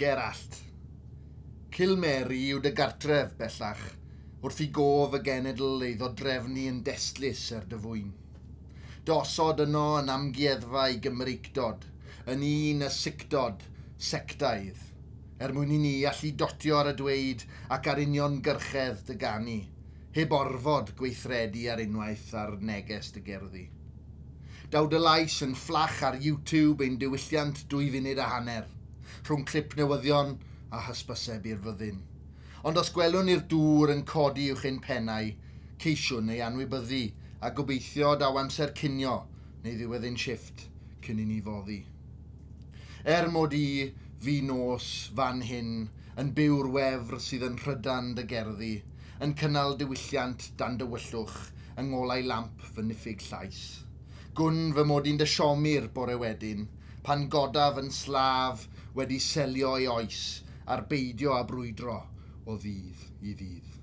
Gerallt. Cilmeri yw dy gartref bellach, wrth i gof y genedl ei ddodrefnu yn destlus er dy fwyn. Dosod yno yn amgueddfa i Gymreictod, yn un y sictod sectaidd, er mwyn i ni allu dotio ar y dweud ac ar union gyrchedd dy ganu, heb orfod gweithredu ar unwaith ar neges dy gerddi. Daw dy lais yn fflach ar YouTube ein diwylliant 2 funud a hanner, rhwng clip newyddion a hysbyseb i'r fyddin. Ond os gwelwn i'r dŵr yn codi uwch ein pennau, ceisiwn ei anwybyddu a gobeithio daw amser cinio neu ddiwedd ein shifft cyn i ni foddi. Er mod i, fin nos, fan hyn, yn byw'r wefr sydd yn rhydan dy gerddi, yn cynnal diwylliant dan dywyllwch yng ngolau lamp fy niffyg llais. Gwn fy mod i'n dy siomi'r bore wedyn, pan godaf yn slaf wedi selio ei oes ar beidio â brwydro o ddydd i ddydd.